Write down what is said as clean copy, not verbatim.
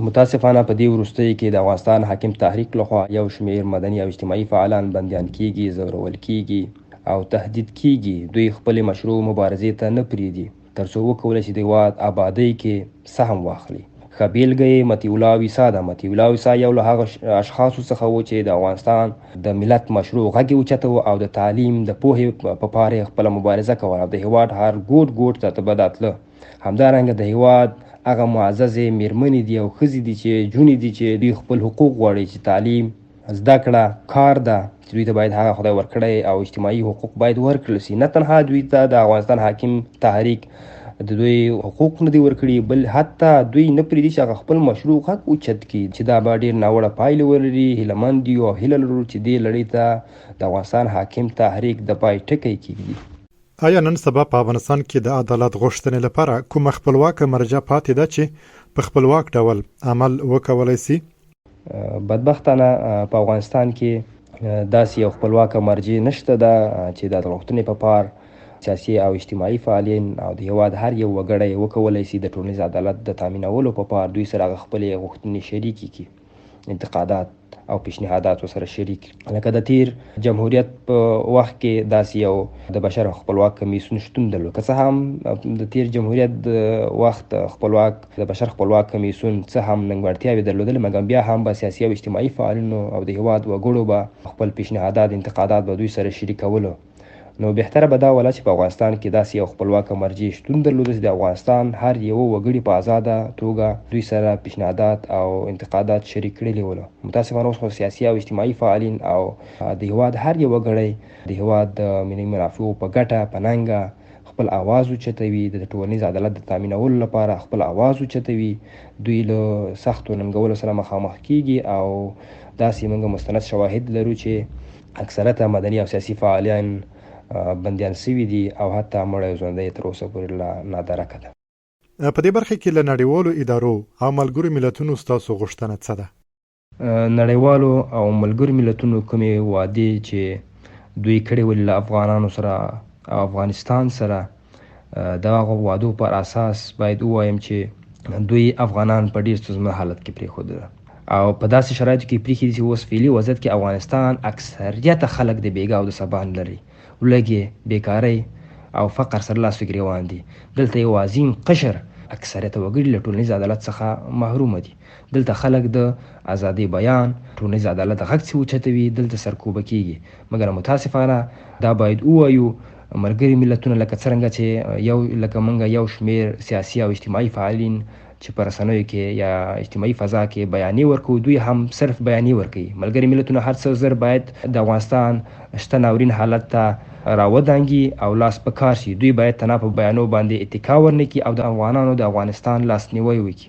متاسفانه په دې وروستیو کې د افغانستان حاکم تحریک لخوا یو شمېر مدني او اجتماعي فعالان بندیان کیږي، ځورول کیږي او تهدید کیږي. دوی خپلې مشروع مبارزې ته نه پریږدي ترڅو وکولای شي د هیواد آبادۍ کې سهم واخلي. ښه بیلګه یې مطیع الله ویسا ده. مطیع الله ویسا یو له هغه اشخاصو څخه و چې د افغانستان د ملت مشروع غږ یې اوچتوه او د تعلیم د پوهې په پار یې خپله مبارزه کوله او د هیواد هر ګوټ ګوټ ته به داتله. همدارنګه د هیواد هغه معززې میرمنې دي او ښځې دي چې جونې دي چې دوی خپل حقوق غواړي چې تعلیم، زده کړه، کار ده چې دوی ته باید هغه خدای ورکړی او اجتماعي حقوق باید ورکړل شي. نه تنها دوی ته د افغانستان حاکم تحریک د دوی حقوق نه دي ورکړي، بل حتی دوی نه پرېږدي چې هغه خپل مشروع غږ اوچت کړي چې دا به ډېر ناوړه پایلې ولري. هیله مند یو او هیله لرو چې دې لړۍ ته د افغانستان حاکم تحریک د پای ټکی کېږدي. ایا نن سبا په افغانستان کې د عدالت غوښتنې لپاره کومه خپلواکه مرجع پاتې ده چې په خپلواک ډول عمل وکولای شي؟ بدبختانه په افغانستان کې داسې یو خپلواکه مرجع نشته ده چې د عدالت غوښتنې په پار سیاسي او اجتماعي فعالین او د هیواد هر یو وګړی وکولای شي د ټولنیز عدالت د تامینولو په پار دوی سره هغه خپلې غوښتنې شریکې کړي، انتقادات او پیشنهادات ورسره شریک کړي. لکه د تیر جمهوریت په وخت کې داسې یو د بشر خپلواک کمیسیون شتون درلود. که څه هم د تیر جمهوریت د وخت خپلواک د بشر خپلواک کمیسیون څه هم نیمګړتیاوې درلودلې، مګر بیا هم به سیاسي او اجتماعي فعالینو او د هیواد وګړو به خپل پیشنهادات، انتقادات به دوی سره شریکولو. نو بهتره به دا وله چې په افغانستان کې داسې یو خپلواکه مرجع شتون درلود چې د افغانستان هر یوه وګړي په ازاده توګه دوی سره پیشنهادات او انتقادات شریک کړلي ول. متاسفانه اوس خو سیاسي او اجتماعي فعالین او د هیواد هر یو وګړی د هیواد د ملي منافعو په ګټه په ننګه خپل اواز اوچتوي، د ټولنیز عدالت د تامینولو لپاره خپل اواز اوچتوي، دوی له سختو ننګولو سره مخامخ کیږي او داسې موږ مستند شواهد لرو چې اکثرته مدني او سیاسي فعالین بندیان سوي دي او حتی مړی او ژوندی یې تر اوسه پورې لا نادرکه ده. په دې برخه کې له نړیوالو ادارو او ملګرو ملتونو ستاسو غوښتنه څه ده؟ نړیوالو او ملګرو ملتونو کومې وعدې چې دوی کړې ولې له افغانانو سره او افغانستان سره، د هغو وعدو پر اساس باید ووایم چې دوی افغانان په ډیر ستونزمن حالت کې پرېښودل او په داسې شرایطو کې پریښي دي چې اوس فعلي وضعیت کې افغانستان اکثریت خلک د بیګا او د سبا نه لري، لږې، بیکارۍ او فقر سره لاس و ګریوان دي. دلته یو عظیم قشر اکثریت وګړي له ټولنیز عدالت څخه محروم دي. دلته خلک د ازادۍ بیان، ټولنیز عدالت غږ چې اوچتوي دلته سرکوبه کیږي. مګر متاسفانه دا باید ووایو ملګري ملتونه لکه څرنګه چې یو لکه مونږ یو شمیر سیاسي او اجتماعي فعالین چې په رسنیو کې یا اجتماعي فضا کې بیانیې ورکوو، دوی هم صرف بیانیې ورکوي. ملګري ملتونه هر څه زر باید د افغانستان شته ناورین حالت ته راودانګي او لاس په کار شي. دوی باید تنها په بیانو باندې اتکا ورنکړي او د افغانانو د افغانستان لاسنیوی وکړي.